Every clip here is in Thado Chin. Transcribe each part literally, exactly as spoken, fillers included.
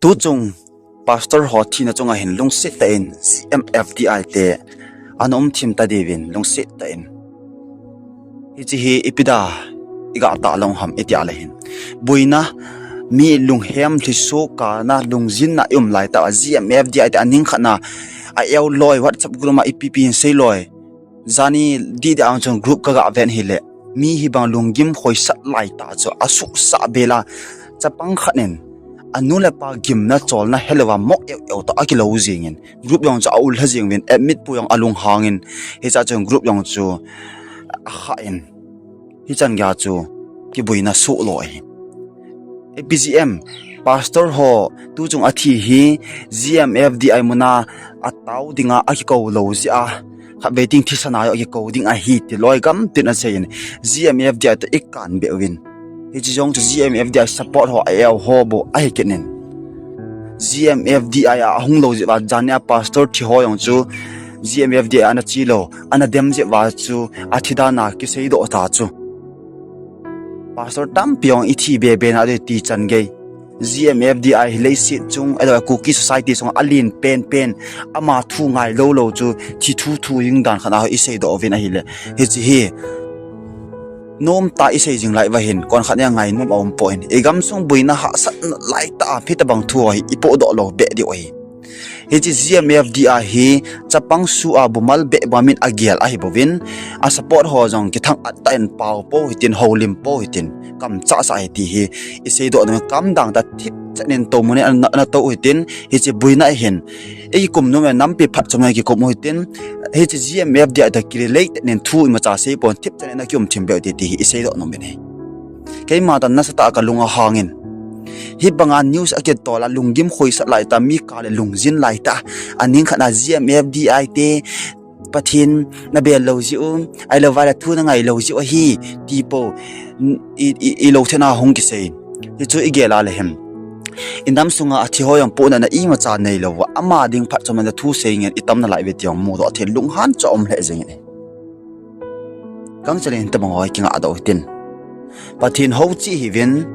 Tuchung pastor ho thina chunga hin lungset tah in G M F D I te ana um thim ta diuvin lungset tah in. Hiche hi ipi dia iga tah lou ham iti a le hin, boina, mi lunghem lhiso kana lungjinna i um lai tah a G M F D I te aning khat na a eu loi WhatsApp group ma ipi pi hin sei loi. Jani didi ang chun group ka ga ven hile, mi hibang lunggim khoisat lai tah chu asuhsah bela, chapang khat in anu le apa gimna cholna helouva mok eu eu tah a kilou jingin, group jong chu a ulha jing uvin, admin pu jong alunghang in, hiche a chun group jong chu akha in, hichan geiya chu kiboina soh lou ahi. A P G M pastor ho tuchung athi hi G M F D I muna atao dinga akikou lou jeh a, khatvei teng thisan a jong akikou ding ahi ti loi gamtin asei in, G M F D I toh ikan beh uvin. Hiche jong chu G M F D I support ho a eu ho bou ahi kit in, G M F D I a ahung lou jeh uva jani a pastor thi ho jong chu G M F D I ana che lou, ana dem jeh uva chu athi dan a kiseidoh ta chu. Pastor tampi jong ithi bebe na ding ti chan gei. G M F D I hi leiset chung, ahilouleh Kuki society sunga alen penpen, ama thu ngai lou lou chu thi thu thu jing dan khat a iseidoh uvin ahile, hiche hi nomtah a isei jing lai uva hin konkhat nia ngainom aum poi. Igamsung boina hahsatna lai tah a hitobang thu ho hi ipohdoh lou beh diu ahi. Hiche G M F D I hi chapang sua bumal beh bangin agel ahi bouvin, a support ho jong kithang-at tah in pao pou hitin, houlim pou hitin, kamchahsah hiti hi iseidoh nom in, kamdang tah thipchan in tou mun in ana, ana tou hitin, hiche boina hin ikikum nom in nampi phatchomna kikum u hitin, hiche G M F D I toh kirelate in thu imacha sei pon, thipchan in ana kium thim beh u hite ti hi iseidoh nom in ahi. Keima tah nasatah a kalung ahang in, hibanga news akitol a lunggim khoisat lai tah, mi kah le lungjin lai tah, aning khat na G M F D I te Pathen nabel lou jeh u, ahilouleh thu nangai lou jeh u ahi ti pou, i, i, ilou thei na hung kisei. Hichu igel a le hin, inam sunga athi ho jong pohnatna imacha neilou uva, ama ding phatchomna thu sei ngen itam nalai uve ti jong mudoh thei lunghan chu aum lheh jeng in ahi. Gangchel in hitobang ho hi kingahdoh u hitin. Pathen hou cheh hiuvin,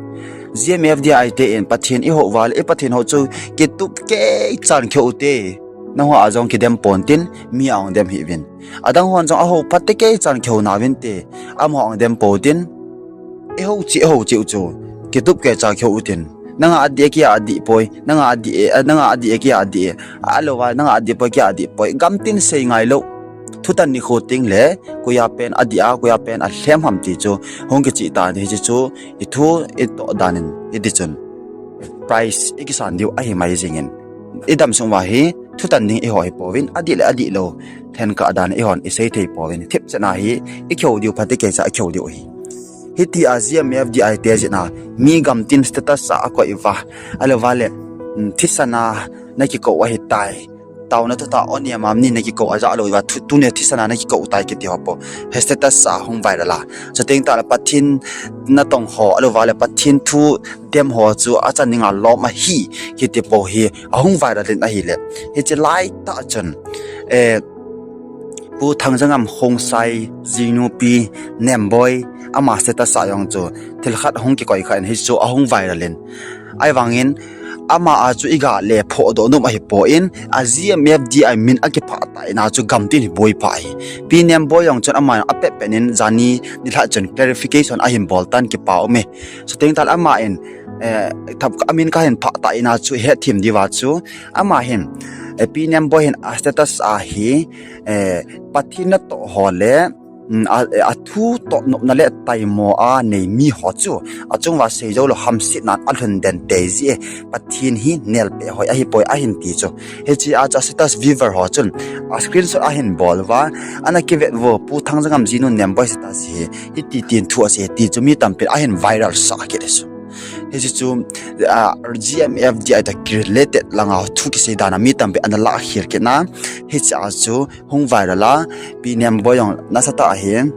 G M F D I te in Pathen ihou uva le, i Pathen hou chu kitup kei chan kihou u hite. Nangho a jong kidem pon tin, mi a hung dem hih uvin. Adang hon jong ahou phat kei chan kihou nauvinte, amaho a hung dem pou tin, ihou cheh, ihou cheh u chu kitup kei chan kihou u hitin. Nanga adih e, keia adih poi, nanga adih e, eh, nanga adih e, keia adih e, ahilouva nanga adih poi, keia adih poi, gamtin sei ngai lou. Thutan nikho teng le, koia pen adih a, koia pen alhem ham ti chu hung kicheh tan, hiche chu ithu itoh dan in hiti chun prize ikisan diu ahi mai jeng in, idam sung uva hi thutan ding iho hi pouvin, adih le adih lou lhenkah dan ihon isei thei pouvin, thipchan a hi ikihou diu phat kei cha ikihou diu ahi. Hitia G M F D I te jeh a mi gamtin status a akoi uva, ahilouva le, mm, thisan a nakikou ahitai, taona thutah o niam am ni nakikou ajah lou uva, tu, tuni thisan a nakikou tai kiti ho pou hi status a hung viral a, chuteng tah le Pathen natong ho, ahilouva le Pathen thu dem ho chu achan dinga lom ahi kiti pou hi ahung viral in ahile, hiche lai tah chun, eh, Pu Thangjangam Khongsai jinupi Nemboi ama status a jong chu thil khat hung kikoi kha in, hichu ahung viral in, ahivangin ama a chu iga le phohdoh nom ahipoi, a G M F D I min akiphah tah in a chu gamtin hi boiphah ahi. Pi Nemboi jong chun ama apet pet in jani nilhah chun clarification ahin bol tan, kipa um e. Chuteng tah le ama in, eh, thap amin kahin phah tah in a chu ihet them diuva chu, ama hin, eh, Pi Nemboi hin a status a hi, eh, Pathen natoh ho le, mm, a, eh, athu toh nopna le taimo a nei mi ho chu achung uva seijou lou hamsetnan alhun den tei jeh e, Pathen hi nelpeh hoi ahipoi ahin ti chu. Hiche a chu a status viewer ho chun a screenshot ahin bol uva, ana kivet uvo, Pu Thangjangam jinu Nemboi status hi hiti tin thu asei ti chu mi tampin ahin viral sah kit e chu. Hiche chu, ah, G M F D I toh kirelated langa thu kisei dan a mi tampin ana lah khel kit na, hiche a chu hung viral a, Pi Nemboi jong nasatah a hin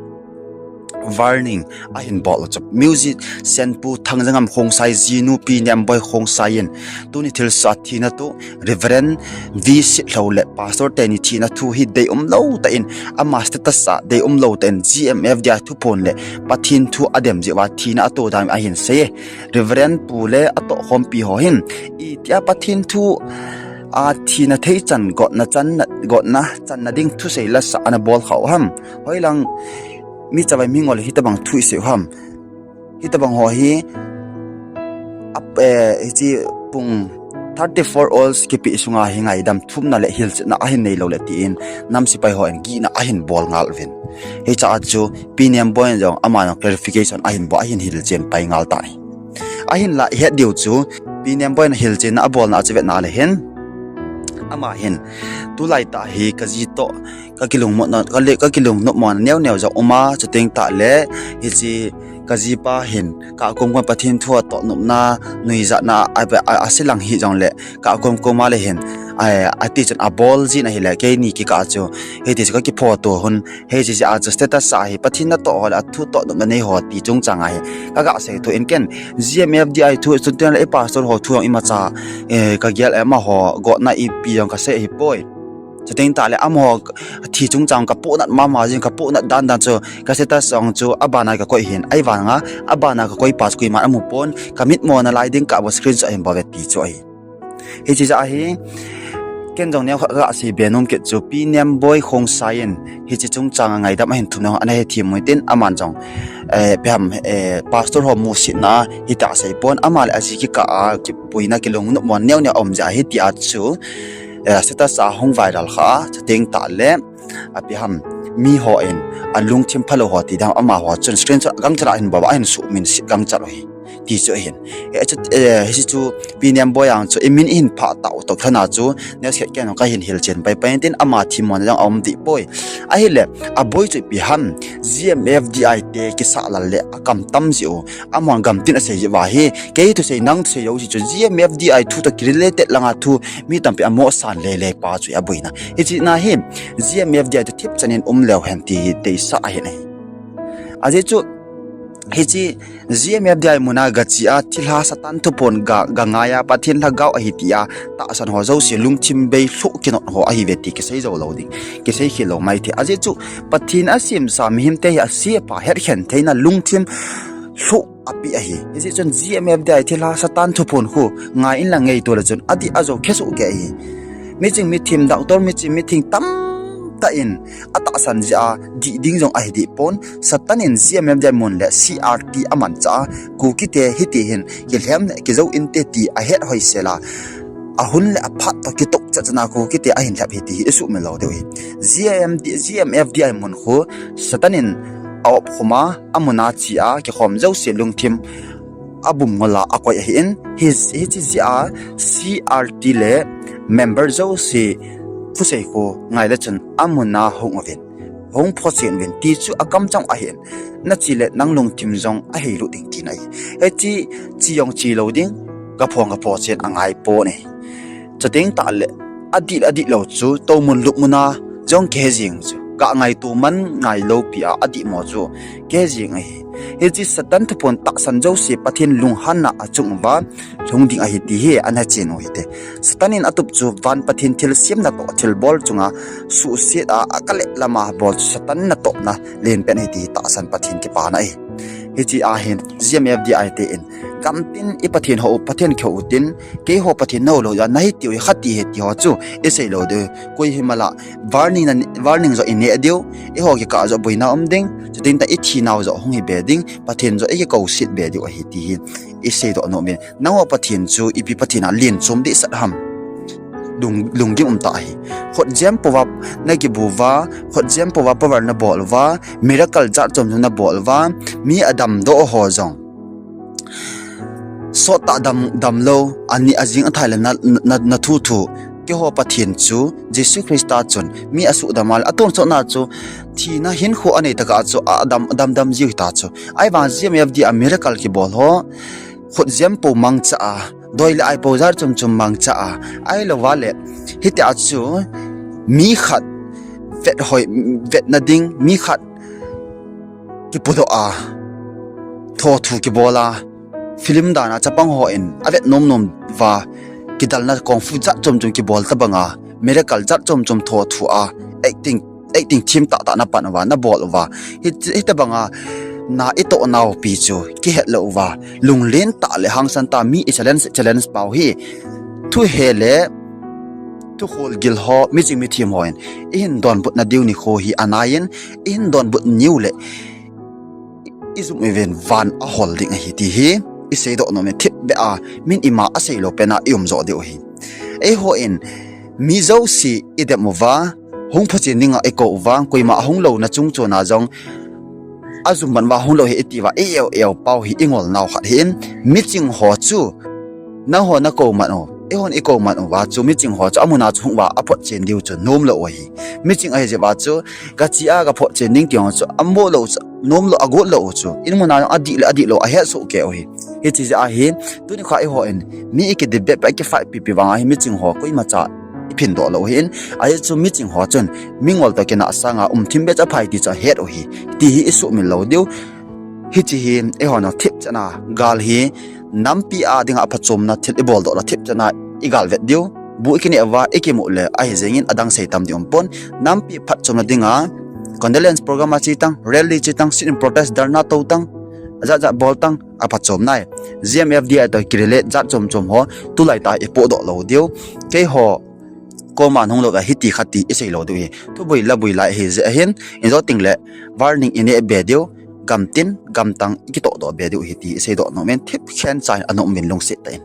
warning ahin bol u chu. Musician Pu Thangjangam Khongsai jinu Pi Nemboi Khongsai in tuni thilsoh a thina toh Reverend V Sitlhou le Pastor teni thina thu hi deium lou tah in, ama status a deium lou tah in G M F D I thuphon le Pathen thu adem jeh uva thina atoh dan ahin sei e. Reverend Pu le atohkhompi ho hin itia Pathen thu a thina thei chan gotna channa, gotna channa ding thusei lasah ana bol khah u ham? Hoilang mi chavai mingol hitobang thu isei u ham? Hitobang ho hi ap, eh, hiche pung thirty-four hours kipe sunga hi ngaidam thumna le hilchetna ahin neilou le tin nam sepai hon gihna ahin bol ngal uvin. Hichea chu Pi Nemboi in jong ama jong clarification ahin bol, ahin hilchen pai ngal tai. Ahinla ihet diu chu Pi Nemboi in hilchenna abolna a chu vetna le hin, ama hin, tulaitah hi kaji toh kakilungnopmona, kale, kakilungnopmona neo neo jong uma, chuteng tahle hiche kajipa hin kakom kom Pathen thu atoh nopna, nuijatna a, a, a, aselang hijongle kakom kom a le hin, a, atichun abol jin ahile keini kikah chu hiti chu kakiphoto hun, hiche jeh a chu status a hi Pathen natoh ho le athu toh nopna nei ho ti chungchang a hi kaga seitho in ken G M F D I thu chuteng le i pastor ho thu jong imacha, eh, kagel, eh, amaho gotna ipi jong kasei ahipoi. Chuteng tahle amaho thi chungchang kapohnat mama jing, kapohnat dan dan chu ka status jong chu abana kakoi hin, ahivanga abana kakoi pa chu koiman amupon, kamitmo nalai ding kah bou screenshot ahin bol uve ti chu ahi. Hiche jeh a hi ken jong neokhat kaseibe nom kit chu Pi Nemboi Khongsai in hiche chungchang a ngaidam ahin thumna ana hethem u hitin, aman jong, eh, ipi ham, eh, pastor ho musitna a hitia aseipon, ama le aji kikah a kipuina kilungnopmona neo neo aum jeh a hitia chu, eh, status a hung viral khah a, chuteng tahle ipi ham, mihon alungthim phalou ho ti dam amaho chun screenshot gangchal a ahin bol uva ahin suhminset gangchal u hi ti chu ahin. Eh, chu, eh, hiche chu Pi Nemboi jong chu imin ihin phah tau toh kilhona chu neokhat ken jong kahin hilchen pai pai in tin ama themmona jong aum dehpoi. Ahile aboi chu ipi ham, G M F D I te kisah lal le akam tam jeh u, amahon gamtin asei jeh uva hi kei thusei nang thusei jouse chu G M F D I thu toh kirelated langa thu mi tampi amosan lele pa chu aboina. Hiche na hi G M F D I te thipchan in um leu hen ti hi deisah ahin ahi. Ajeh chu hiche G M F D I muna gache a thilha Satan thuphon ga, gangai a Pathen lhagao ahi tia tahsan ho jouse lungthim bei lhuh kinot ho ahiuve ti kisei jou lou ding, kisei khel lou maithei. Ajeh chu Pathen asemsa mihemte hi ase apha hetkhen theina lungthim lhuh apeh ahi. Hijeh chun G M F D I thilha Satan thuphon khu ngai inlang ngaito le chun adih ajou khesoh kei ahi. Miching mithem, doctor miching mithem tamtah in atahsan jeh a dih ding jong ahi dehpon, Satan in G M F D I mun le C R T amanchah a, Kukite hiti hin kilhem le kijou inte ti ahet hoisel a, ahun le aphat toh kitoh chatchana Kukite ahin lhep hi ti hi isuhmil lou diu ahi. G M D, G M F D I mun khu Satan in aopkhum a, amuna che a kikhom jouse lungthim abum ngol a akoi ahin, hi, hiche jeh a C R T le member jouse thusei khu ngai le chun amuna hung uvin, hung photchen uvin ti chu akamchang ahin, nache le nang lungthim jong aheilut ding tina ahi. Hiche che jong che lou ding, kaphong kaphotchen angaipon ahi. Chuteng tahle adih le adih lou chu toumun lupmun a jong kihe jeng chu, kangaito man ngailou pi a adihmo chu kihe jeng ahi. Hiche Satan thuphon tahsan jouse Pathen lunghanna achung uva lhung ding ahi ti hi ana chen u hite. Satan in atup chu van Pathen thilsemna toh thilbol chunga suhset a, akale lama bol chu Satan natohna lenpen ahi ti hi tahsan Pathen kipana ahi. Hiche ahin G M F D I te in gamtin i Pathen hou, Pathen kihou utin, keiho Pathen nahou lou a nahi tiu hi khati ahi ti ho chu isei lou diu. Koi himalah warning na, warning joh ineh diu, eiho kikah joh boina um ding, chuteng tah ithinau joh hung hibe ding, Pathen joh ikikouset be diu ahi ti hi iseidoh nom in. Nangho Pathen chu ipi Pathen a lenchom dehset ham? Lung, lunggim umtah ahi. Khutjem pouva nakibu uva, khutjem pouva power nabol uva, miracle jat chom chom nabol uva, mi adamdoh ho jong sottah dam, damlou, ani ajing athai le na, na, na thuthu. Keiho Pathen chu Jesu Christa chun mi asuhdam a le atonsotna chu thina hinkho anei tah a chu adam, adam dam jiu hita chu. Ahivang G M F D I a miracle kibol ho, khutjem pou mangcha a, doi le ai pou jat chom chom mangcha a, ahilouva le hitia chu mi khat vet hoi, vetna ding, mi khat kipudoh a, thothu kibol a, film dan a chapang hon avet nom nom uva, kidalna kung fu jat chom chom kibol tabang a, miracle jat chom chom thothu a, acting acting thim tah tah na pan uva, na bol uva, hi, hitabang a na itoh nau pi chu kihet lou uva, lunglen tah le hangsan tah mi i challenge challenge pau hi, thu he le thu khol gil ho, miching mithem hon ihin donbut na diu nikho hi anaiyin, ihin donbut niu le i jum uvin van ahol ding ahi ti hi i seidoh nom e. Thipbeh a min ima asei lou pen a i um jo diu ahi. Eihon mi jouse i dem uva, hung phachen dinga i kou uva, koima ahung louna chung chon a jong ajum ban uva hung lou hi i ti uva, i eu eu pau hi i ngol nau khat hin, miching ho chu nangho na kou man u, eihon i kou man uva chu miching ho chu amun a chu hung uva aphotchen diu chu nom lou ahi. Miching ahi jeh uva chu, ka chi a ka photchen ding ti ho chu amo lou chu, nom lou, agot lou u chu, in mun a jong adih le adih lou ahet soh kei u hi. Hiche jeh a hi, tuni kha eihon mi i kidip bep a, i kifight pipi vang a hi miching ho koimacha i phin doh lou hin, ajeh chu miching ho chun mingol toh kinah sanga um thim beh chu aphai ti chu ahet u hi, ti hi i sumil lou diu. Hiche hi eihon thipchan a gal hi, nampi a dinga phatchomna thil i bol doh lou thipchan a i gal vet diu. Bu i kineh uva i kimu le ahi jengin adang sei tam ding um pon. Nampi phatchomna dinga condolence program a che tang, rally che tang, sit-in protest, dharna tou tang, ajat jat bol tang, aphatchomna a G M F D I toh kirelate jat chom chom ho tulai tah a i podoh lou diu. Keiho koma hung lou a hiti khati i sei lou diu hi. Thuboi laboi lai ahi jeh ahin, ijo teng le warning i neh be diu, gamtin gamtang i kitohdoh be diu hi ti i seidoh nom in, thipkhen cha in ana um uvin lungset tah in.